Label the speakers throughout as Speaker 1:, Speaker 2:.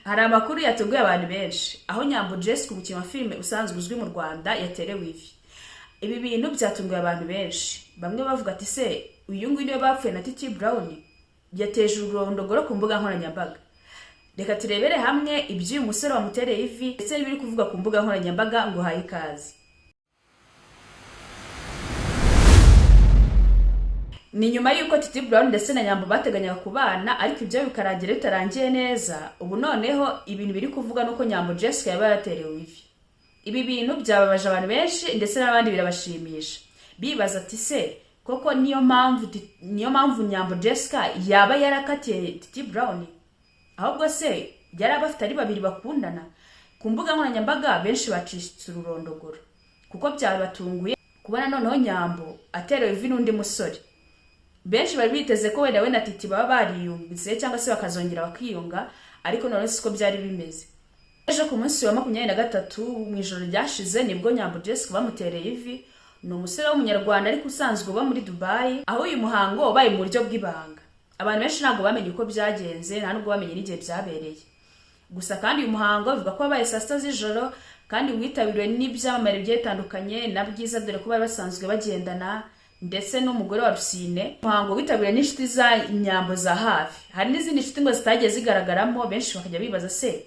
Speaker 1: Hari amakuru yatunguye abantu benshi, aho Nyambo Jessica, umukinnyi wa filime usanzwe uzwi mu Rwanda, yaterewe ivi. Ibi bintu byatunguye abantu benshi, bamwe bavuga ati: "Se uyu nguyu niwe bapfuye na Titi Brown?" Yateje ururondogoro ku mbuga nkoranyambaga. Reka turebere hamwe iby'uyu musore wamutereye ivi ndetse n'ibiri kuvuga ku mbuga nkoranyambaga. Ngo uhaye ikaze. Ni nyuma y'uko Titi Brown ndetse na Nyambo bateganyaga kubana, ariko ibyo bikarangira bitarangiye neza. Ubu noneho ibintu biri kuvuga nuko Nyambo Jessica yaba yaraterewe ivi. Ibi bintu byababaje abantu benshi ndetse n'abandi birabashimisha, bibaza ati: "Se koko niyo mpamvu Nyambo Jessica yaba yarakatiye Titi Brown? Ahubwo se yari abafite ari babiri bakundana?" Ku mbuga nkoranyambaga benshi bacitse ururondogoro kuko byabatunguye kubona noneho Nyambo aterewe ivi n'undi musore. Benshi bari biteze ko wenda we na Titi baba bariyunze cyangwa se bakazongera bakiyunga, ariko noneho siko byari bimeze. Ejo ku munsi wa 23, mu ijoro ryashize, nibwo Nyambo Jessica bamutereye ivi. Ni umusore w'Umunyarwanda ariko usanzwe uba muri Dubai, aho uyu muhango wabaye mu buryo bw'ibanga. Abantu benshi ntabwo bamenye uko byagenze, nta nubwo bamenye n'igihe byabereye. Gusa kandi uyu muhango bivuga ko wabaye saa 6 z'ijoro kandi witabiriwe n'ibyamamare bigiye bitandukanye na Bwiza, dore ko bari basanzwe bagendana, ndetse n'umugore wa Rusine. Umuhango witabiriwe n'inshuti za Nyambo za hafi. Hari n'izindi nshuti ngo zitagiye zigaragaramo, benshi bakajya bibaza: "Se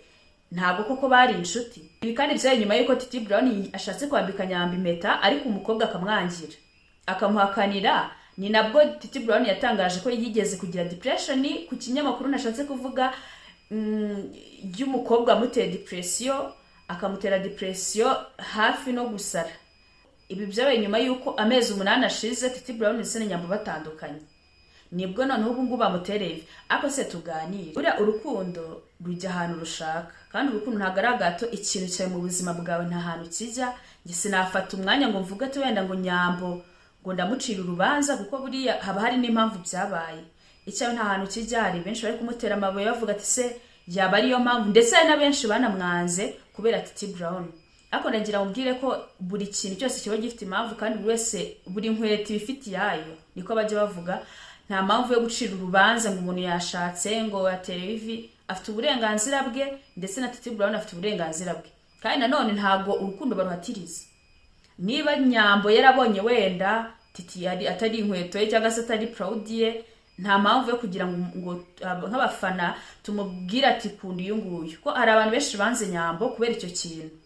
Speaker 1: ntabwo koko bari inshuti?" Ibi kandi byabaye nyuma y'uko Titi Brown ashatse kwambika Nyambo impeta, ariko umukobwa akamwangira, akamuhakanira. Ni nabwo Titi Brown yatangaje ko yigeze kugira depression ku kinyamakuru nashatse kuvuga, y'umukobwa amuteye depression, akamutera depression hafi no gusara. Ibi byabaye nyuma y'uko amezi 8 ashize Titi Brown ndetse na Nyambo batandukanye, nibwo noneho ubu ngubu bamutereye ivi. Ariko se tuganire, buriya urukundo rujya ahantu rushaka, kandi urukundo ntabwo ari agato. Ikintu cyawe mu buzima bwawe nta hantu kijya. Njye sinafata umwanya ngo mvuge ati wenda ngo Nyambo ngo ndamucira urubanza, kuko buriya haba hari n'impamvu byabaye. Icyawe nta hantu kijya. Hari benshi bari kumutera amabuye bavuga ati: "Se yaba ariyo mpamvu?" Ndetse hari na benshi banamwanze kubera Titi Brown. Ariko ndagira mubwire ko buri kintu cyose kiba gifite impamvu, kandi buri wese, buri nkweto iba ifite iyayo, niko bajya bavuga. Nta mpamvu yo gucira urubanza ngo umuntu yashatse, ngo yaterewe ivi. Afite uburenganzira bwe, ndetse na Titi Brown afite uburenganzira bwe. Kandi nanone ntabwo urukundo baruhatiriza. Niba Nyambo yarabonye wenda Titi atari inkweto ye cyangwa se atari proud ye, nta mpamvu yo kugira ngo nk'abafana tumubwire ati: "Kunda uyu nguyu." Ko hari abantu benshi banze Nyambo kubera icyo kintu,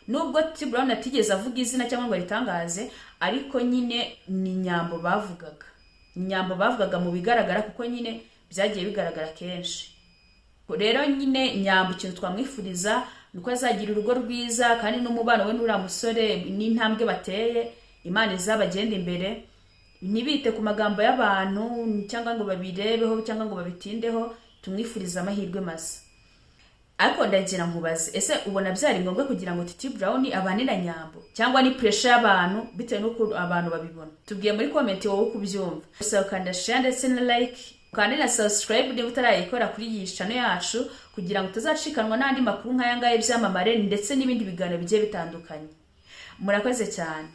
Speaker 1: nubwo Titi Brown atigeze avuga izina cyangwa ngo aritangaze, ariko nyine ni Nyambo bavugaga, ni Nyambo bavugaga mu bigaragara, kuko nyine byagiye bigaragara kenshi. Rero nyine Nyambo ikintu twamwifuriza ni uko azagira urugo rwiza, kandi n'umubano we n'uriya musore n'intambwe bateye, Imana izabagenda imbere, ntibite ku magambo y'abantu cyangwa ngo babirebeho cyangwa ngo babitindeho. Tumwifurize amahirwe masa. Ariko ndagira nkubaze: ese ubona byari ngombwa kugira ngo Titi Brown abane na Nyambo, cyangwa ni pressure y'abantu bitewe n'uko abantu babibona? Tubwiye muri comment wowe uko ubyumva. Gusa ukanda share ndetse na like, ukande na subscribe niba utarayikora kuri iyi channel yacu, kugira ngo utazacikanwa n'andi makuru nk'aya ngaya y'ibyamamare ndetse n'ibindi biganiro bigiye bitandukanye. Murakoze cyane.